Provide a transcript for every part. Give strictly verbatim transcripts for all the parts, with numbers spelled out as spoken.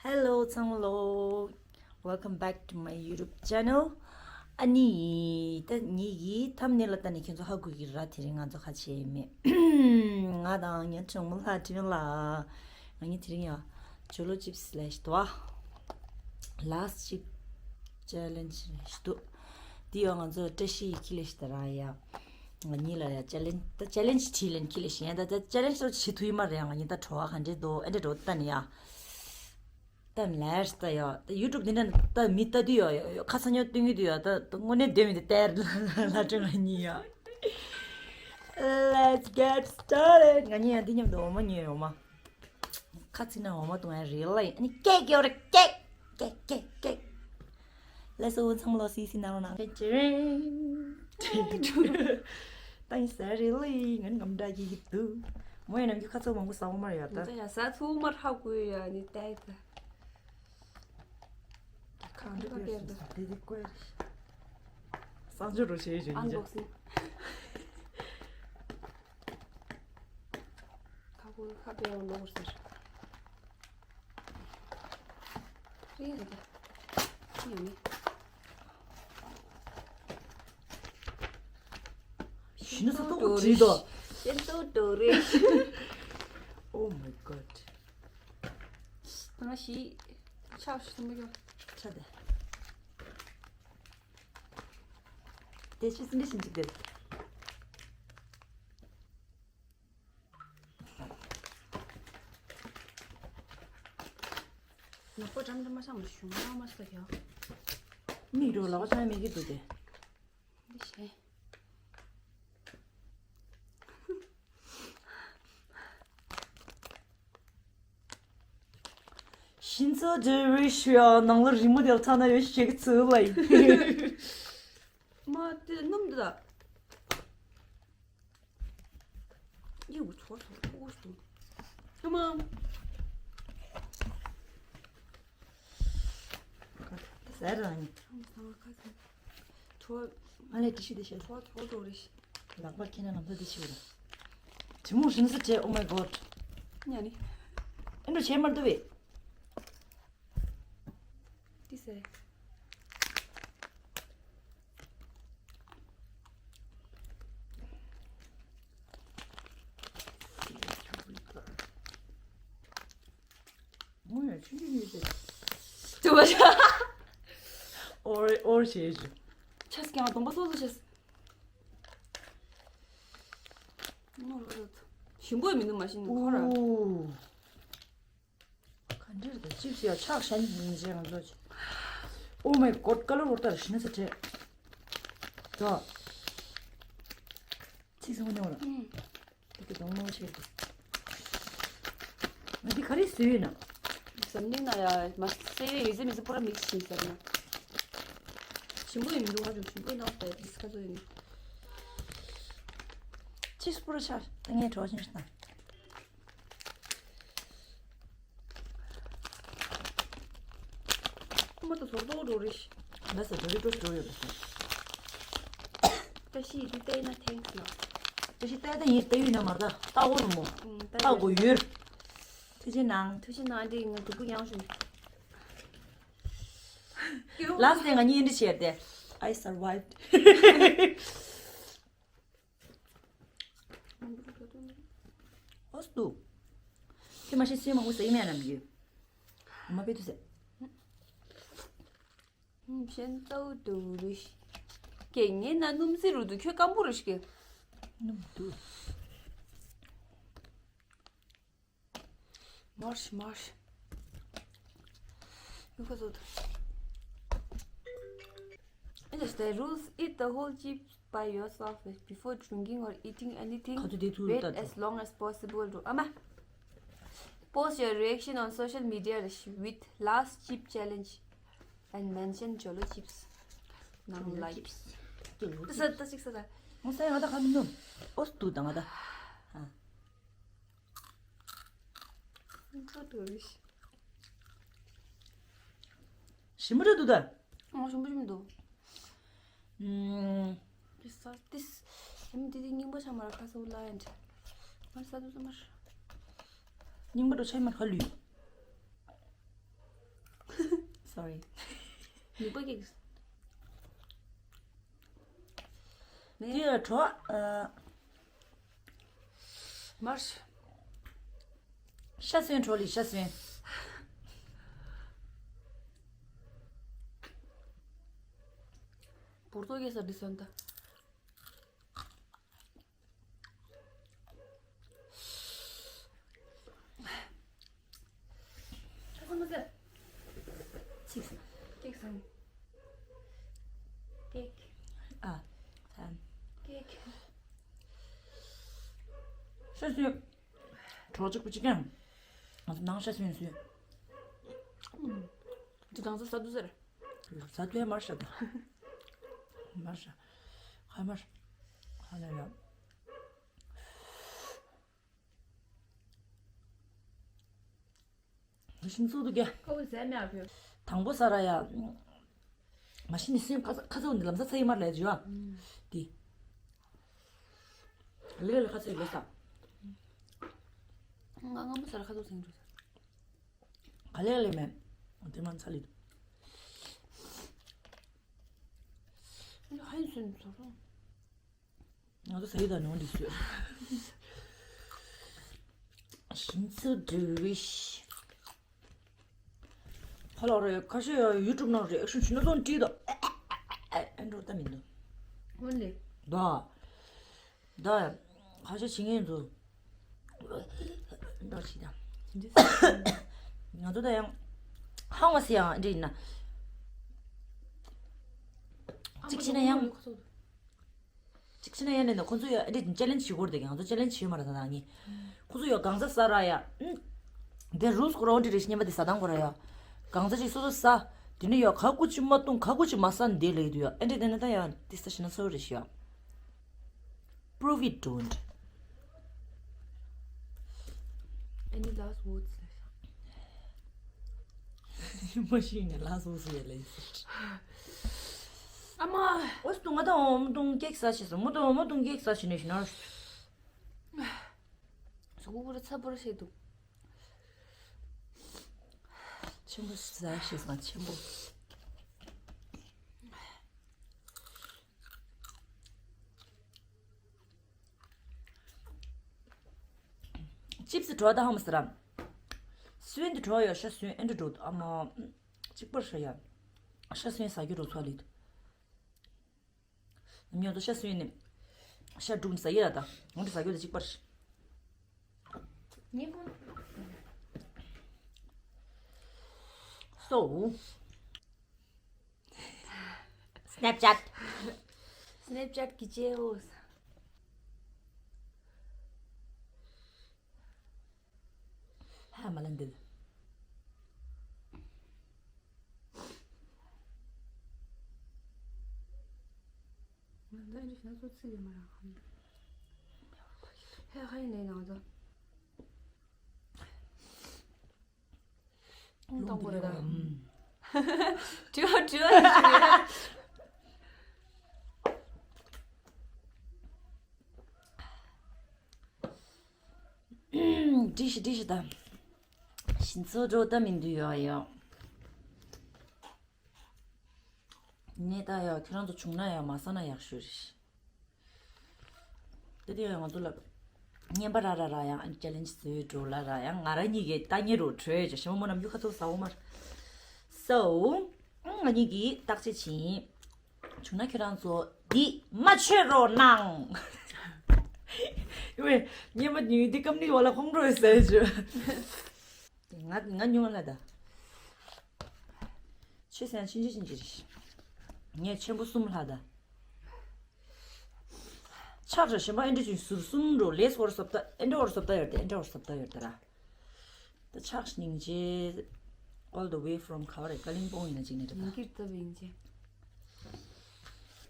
Hello ཚང་མ་ལོ། Welcome back to my YouTube channel. ཨ་ནི་ད་ངེད་ཀྱི་ཐམ་ནེལ་ལ་ལྟ་ནས་ཁྱེད་ཚོ་ཧ་གོ་གི་རེད། དེ་རིང་ང་ཚོ་ག་བྱེད་ཡིན་མེད། ང་དང་ངའི་གྲོགས་མོ་ལྷ་སྒྲོན་ལགས། ང་གཉིས་དེ་རིང་ཡ་ཇོ་ལོ་ཅིབ་སི་ལས་ཞིག་འདུག་ཨ། Last chip challenge ཞིག་འདུག་འདི་ཡང་ང་ཚོ་བཀྲ་ཤིས་ཡི་ཁྱི་ལས་ཞིག་ད་ར་ཡ། ང་གཉིས་ལ་ཡ་ཅེ་ལེན་ད་ཅེ་ལེན་བྲིས་ལེན་ཁྱི་ལས་ཞིག་ཡ། ད་ད་ཅེ་ལེན་སོགས་བྱེད་ཐུབ་ཡི་མ་རེད། ང་གཉིས་ད་བྲོ་བ་ག་འདྲས་འདུག་ཨེ་འདྲས་འགྲོ་ད་ནི་ཡ། ད་ལས་ད་ཡ་ད་ཡུ་ཊུབ་འདི་འདྲ་ད་མི་ལྟ་དུས་ཡ་ཡ་ཁ་ཚ་ཉོ་སྟོན་གི་དུས་ཡ་ད་དངོས་གནས་བདེ་མི་འདི་ལྟར་ལ་སྤྲོད་ང་གཉིས་ཡ། Let's get started. ང་གཉིས་ཡང་འདི་མཉམ་དུ་འོ་མ་ཉོས་ཡོད་མ། ཁ་ཚིག་ན་འོ་མ་བཏུང་ཡ་རེད་ལ་ཡིན། ཨ་ནི་ཀེག་ཡོད་རེད། ཀེག་ཀེག་ཀེག་ཀེག Let's go. ཚང་མ་ལོ་སི་སི་ནང་རོ་ནང་ཀེག་ཅི་རིང་། ད་ཡིན་ཟེར་རེད་ལ་ཡིན། ང་ནི་ངམ་འདྲ་གི་གི་འདུག་མོ་ཡིན་ནམ་གྱི་ཁ་ཚོགས་མང་པོ་ཟ་འོ་མ་རེད་ཡ་ད། ད་ཡ་ཟ་ཚུགས་མ་ཧ་གོ་ཡ་ནི་ཏའི་ད། ཁ་འདྲ་ཁ་ཀེག་ད། དེ་དེ་ཀོས། གསང་སྤྱོད་རོ་བྱེད་ཡོད་ཅན་ཨན་བོག་སིང་། ཁ་ཁུ་ཁ་པེ་ཡོང་ལོག་ཟེར། རེད་རེད། ཡོང་ནི། ཤིན་ཏུ་ཏོག་བྲིས་དོ། ཤིན་ཏུ་ཏོག་རེད། Oh my god. ང་ཞིག་ཆགས་སུ་མི་འགྱུར། ཆ་དེ། དེ་ཕྱི་སྲིན་འདྲེ་བཞིན་ཅིག་དེ། ནག་པོ་འགྲམ་འགྲམ་མ་ཤང་མ་ཞུ་མ་མ་ཤ་ཡ། མིག་རོ་ལག་ཆ་མིག་གི་འདུག་དེ། འདི་ཤེས། ཤིན་ཙོ་ཇེ་རི་ཤུ་ཡ་ནང་ལ་རི་མོ་དེ་ལ་ཚ་ན་ཡོད་ཤེས་ཀྱི་ཚུལ་ལ་ཡིན། མ་དེ་སྣུམ་འདི་ད། ཡིག་འུ་ཚོར་ཚོར་ཐུག་སོང་། ཨ་མ། ཟེར་རང་ཉིད། ཁྲོ། ང་ལས་ཏི་ཤུ་དེ་བཤད། ཁྲོ་ཁྲོ་འགྲོ་རེ་ཤི། ལག་པ་ཁྱེད་ན་ལམ་ཐག་དེ་ཤི་བ། དྲི་མོ་རིན་ས་བྱས། Oh my god. ཉ་ནི། ཨེ་འགྲོ་བྱས་མར་འདུག་བས། ཏི་སེ། ངོ་ཡ་ཆུང་ཆུང་ཉོས་ཏེ། ཏུ་བ་ཤ། ཨོར་ཨོར་བྱས་ཞུ། ཆས་ཀྱང་གདོང་པ་སོ་སོ་བྱས། ཞིམ་པོ་མི་འདུག་མ་ཤི་ནི་ཁོ་ར། ཨོ། ག་འདྲ་རེད་ད་ཅིབ་སི་ཡ་ཆག་ཤན་ཡིན་ཅེས་ང་ཚོ་ཅི། Oh my god. ཀ་ལོར་བོར་ཏར་ཤི་ན་ས་ཁྲེ། ད། ཚིག་སང་ཉོ་ར། ཨུམ། ད་ཀི་དོང་མོ་ཆེ། ང་འདི་ག་རེ་བཟོས་ཡོད་ན། འཛམ་གླིང་ན་ཡ་མ་སེ་ཡོད་ཟེ་མི་ཟེ་པུ་ར་མིག་ཤིང་ཟེར་ན། ཞིམ་པོ་ཡིན་འདུག་ཧ་ཅང་ཞིམ་པོ་ཡིན་ན་ད་ཡ་ཏིས་ཁ་ཚོ་ཡིན། ཅིས་པུ་ར་ཆར་ད་ངས་གྲོགས་ཤིང་ཤིང་ན། ཁོ་མ་ད་ཟོར་ཏོ་འགྲོ་རེ་ཤི། ང་ཟེར་འགྲོ་རེ་འགྲོ་ཤི་འགྲོ་ཡོད་པ་ཟེར། བཀྲ་ཤིས་འདི་ལྟས་ན་ཐེངས་ལ། བཀྲ་ཤིས་ལྟས་ད་ཡིན་ལྟ་ཡུལ་ན་མ་ད་ལྟ་འོ་རུ་མོ། ཨུམ་ད་ལྟ་གོ་ཡོད། ཐུགས་རྗེ་གནང་། ཐུགས་རྗེ་གནང་འདི་ང་སྡུག་པོ་ཡང་ཞུ། ལགས་སེ་ང་གཉིས་འདི་བྱས་ཏེ། I survived. ཨོ་སྟུ། ཁྱེད་མ་ཤེས་སུས་མང་པོ་ཟེར་གྱི་མེད་ནམ་རྒྱུ། མ་པེ་ཏུ་ཟེར། ཤན་ཏའུ་ཏུ་རུ་ཤི། ཀེ་ངེ་ན་སྣུམ་སི་རུ་དུ་ཁྱོད་སྐམ་པོ་རུ་ཤི་ཀེ། སྣུམ་དུ། མར་ཤི་མར་ཤི། ཡུ་ཁ་ཟོ་དུ། In the rules, eat the whole chips by yourself before drinking or eating anything. ཁ་ཐུ་དེ་ཐུ་Wait ད་ཐུ། As long as possible to. ཨ་མ། Post your reaction on social media with last chip challenge and mention Jolo chips. ནང་ལ་ཅིབ་སི། ད་ས་ད་ཅིག་ས་ད། ང་ས་ཡ་ང་ད་ཁ་མི་ནུ། ཨོ་སྟུ་ད་ང་ད། ཨ། ཁ་ཏུ་རིཤ། ཞིམ་པོ་རེད་འདུག་ད། ཨོ་ཞིམ་པོ་ཞིམ་པོ་འདུག་ཨུམ། ཏི་ས་ཏིས། ཨེམ་ཏི་ཏི་རྙིང་པ་ཆ་མར་ཁ་སོ་ལ་ཨེན། མར་ས་དུ་ས་མར། རྙིང་པ་འགྲོ་ཆ་མར་ཁ་ལུས། Sorry. ནུས་པ་ཀྱིས། ནི། དེ་ལ་གྲོགས། ཨ། མར། ཤ་སོན་གྲོགས་ལི་ཤ་སོན། བོར་ཏོ་ཀེ་ས་འདི་སོན་ད། ཅིག་ཀེག་སང་། ཀེག་ཨ། ཨ། ཀེག་ཤ་སོན། གྲོགས་གཅིག་པུ་གཅིག་ཀྱང་། ང་ཚོ་ནང་ཤ་སོན་སོན། འདི་གང་ཚོ་ཟ་འདུག་ཟེར། ཟ་འདུག་མར་ཤ་དང་། མར་ཤ། ཧ་མར། ཧ་ལ་ལ། ཤིང་ཚུགས་འདུག་ག་ཁ་བ་ཟས་མེད་ཨ་ཕོ། དང་པོ་ས་ར་ཡ། མ་གཞི་ནི་སེམས་ཁ་ཁ་ཚ་འདི་ལམ་སང་ཚ་ཡི་མར་ལས་བྱོས་ཨ། ཨུམ། འདི། ལེ་ལེ་ཁ་ཚ་ཡི་ལོ་ས། ང་སྔ་མོ་ས་ར་ཁ་ཚ་སེང་འགྲོ་ས། ག་ལེ་ལེ་མེད། དེ་མ་ཚ་ལི། ཨ་ནི་ཧ་ཡིན་སུན་ཚོ་རོ། ང་ཚོ་ཟ་ཡི་དང་ནོར་འདི་ཚོས། ཤིང་ཚུ་འདྲུ་བི་ཤི། ཁ་ལོ་རེ་ཁ་ཤས་ཡ་ཡུ་ཊུབ་ནང་རེ་ཨེག་ཤན་ཞུ་ན་ཚོང་བྲིས་དོ། ཨེ་འགྲོ་ལྟ་མི་འདུག་འོན་ལེ། ད། ད། ཁ་ཤས་བྱེད་ངེས་འདུག་འགྲོ་ཞིག་དང་། ང་ཚོ་ད་ཡང་། ཧང་བ་སི་ཡང་འདྲི་ཡིན་ན། གཅིག་བྱས་ན་ཡང་། གཅིག་བྱས་ན་ཡང་ནས་ན་ཁོ་ཚོ་ཡ་ཨེ་འདྲ་ཅེ་ལེན་ཇི་བྱེད་དགོས་རེད་དེ། ང་ཚོ་ཅེ་ལེན་ཇི་བྱེད་མ་རེད་ད་ནི། ཁོ་ཚོ་ཡ་གང་ཟ་ཟ་ར་ཡ། དེ་རུལ་སི་ཁོ་རང་འདྲ་རེད་ཤི་ཉན་པ་དེ་ཟ་སྟངས་ཁོ་ར་ཡ། གང་ཟ་ཅིག་སོ་སོ་ཟ། དེ་ནི་ཡ་ག་གུ་ཅི་མ་བཏུང་ག་གུ་ཅི་མ་ཟ་འདི་ལེགས་དུ་ཡ་ཨེ་འདྲ་དེ་ནི་ད་ཡ་དེ་ཟ་ཤི་ན་ཚོ་རེད་ཤི་ཡ། Prove it, don't. Any last words? མ་ཤེས་ནས་ལ་སོ་སོ་ཡ་ལ་ཡིན། ཨ་མ། འོ་སྟུང་ང་དང་འོ་མ་དུང་ཀེག་ཟ་ཤེས་སོང་། མོ་དང་འོ་མ་དུང་ཀེག་ཟ་ཤེས་ནས་ཤི་ན། གཟུགས་པོ་ར་ཚ་པོ་ར་ཤེས་འདུག་ཆེན་པོ་ཟ་ཤེས་སོང་ཆེན་པོ། ཅིབ་སི་འགྲོ་ད་ཧ་མ་སི་ར། སུན་དི་འགྲོ་ཡོད་ཤ་སུན་ཨེ་འདྲ་འགྲོ་ཨ་མ། གཅིག་པར་ཤ་ཡ། ཤ་སུན་ཟ་རྒྱུ་རོ་ཚོ་ལི། ཉོ་ད་ཤ་སུན་ནི། ཤ་དྲུག་ནི་ཟ་ཡི་ར་ད། ངོ་འདྲ་ཟ་རྒྱུ་ད་གཅིག་པར་ཤ། ཉིན་གུང་། So། Snapchat། Snapchat གི་ཅེ་ཨོ། ཧ་མ་ལ་འདི། ང་ཚོ་འདི་ཤ་ཚོ་ཚིག་ཡོད་མ་རང་ཧ་ཧ་ཡིན་ནའི་ང་ཚོ། ཨང་དང་པོ་རེད་ད། དྲི་བ་དྲི་བ་ཞིག་རེད། འགྲིག་ཤི་འགྲིག་ཤི་ད། ཤིང་ཚོ་འགྲོ་ད་མི་འདུག་ཡོ་ཡོ། ནས་ད་ཡོ་ཁྱེད་རང་ཚོ་བྱུང་ན་ཡོ་མ་ས་ན་ཡག་ཤོས་རེད། དེ་དུས་ང་ཚོ་ལ་བརྙན་པ་ར་ར་ར་ཡང་ཅེ་ལེན་ཇི་བཟོས་འགྲོ་ལ་ར་ཡང་ང་རང་གཉིས་ཀྱི་ལྟ་ཉེ་རུ་བྲོས་ཅེས་ཞིམ་མོ་ནམ་རྒྱུན་ཁ་ཐུག་ཟ་འོ་མར། So། ང་གཉིས་ཀྱིས་བརྟག་དཔྱད་བྱིན། བྱུང་ན་ཁྱོད་རང་ཚོ་འདི་མ་མཆོད་རོགས་གནང་། ཡོད་བརྙན་པ་ཉུལ་འདི་ཀམ་ནི་བ་ལ་ཁོང་ཁྲོ་ཡོད་ཟེར་བྱོས། ང་ང་ཉུང་ལ་ད། ཆེ་སེང་ཕྱིན་ཅི་ཕྱིན་ཅི་རེད། ངས་ཆེན་པོ་གསུམ་ལྷག་ད། ཆག་ཆག་གཞན་པ་ཨེ་འདྲ་ཅིག་ཟུར་གསུམ་འགྲོ་ལས་སྐོར་སོབ་ད་ཨེ་འདྲ་བར་སོབ་ད་ཡོད་དེ་ཨེ་འདྲ་བར་སོབ་ད་ཡོད་དེ་ར། ད་ཆག་སྙིང་རྗེ། All the way from ག་བ་རེད་ཀ་ལིང་པོང་ཡིན་ན་ཅིག་ནས་རེད་ད། ཡིན་གྱི་ད་བིང་ཅེ།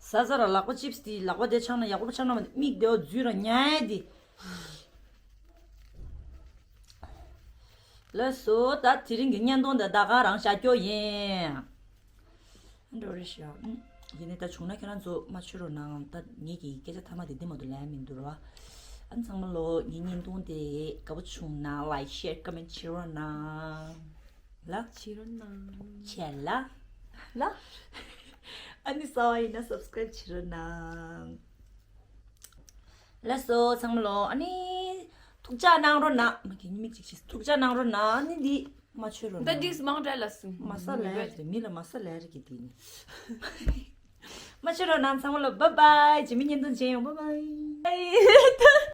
ཟ་ཟ་ར་ལག་པ་ཅིབས་དེ་ལག་པ་དེ་ཆག་ན་ཡག་པོ་ཆག་ན་མ་དེ་མིག་དེ་བ་འཛུལ་ར་ཉལ་དེ། ལགས་སོ་ད་དེ་རིང་གི་བརྙན་ཐུང་འདི་ད་ག་རང་བཞག་རྒྱུ་ཡིན། འགྲོ་རེ་ཞུ། ཡིན་ནའི་ད་བྱུང་ན་ཁྱེད་རང་ཚོ་མ་ཆོད་རོགས་གནང་། ད་ངེད་ཀྱི་སྐད་ཆ་ཐ་མ་དེ་འདི་མ་གཏོགས་ལན་མི་འདུག་ར། ཨ་ཚང་མ་ལོ་ངའི་བརྙན་ཐུང་དེ་དགའ་པོ་བྱུང་ན་like share comment བྱེད་རོགས་གནང་། བྱེད་རོགས་གནང་། བྱས་ལ། ལ། ཨ་ནི་གསར་པ་ཡིན་ན་སབ་སི་ཀ་རེབ་བྱེད་རོགས་གནང་། ལགས་སོ་ཚང་མ་ལོ། ཨ་ནི་ཐུགས་ཅག་གནང་རོགས་གནང་། མ་གི་ཉི་མིག་ཅིག་བྱས། ཐུགས་ཅག་གནང་རོགས་གནང་། ཨ་ནི་འདི་མ་ཆོད་རོགས་ད་གནང་། འདིས་མང་དྲགས་ལ་སུ་མ་ས་ལ་ཡར་དེ་མི་ལ་མ་ས་ལ་ཡར་གི་དེ་ནི། མ་ཆོད་རོགས་གནང་། ཚང་མ་ལོ་བཱའི་བཱའི། རྗེས་མའི་བརྙན་ཐུང་མཇལ་ཡོང་། བཱའི་བཱའི།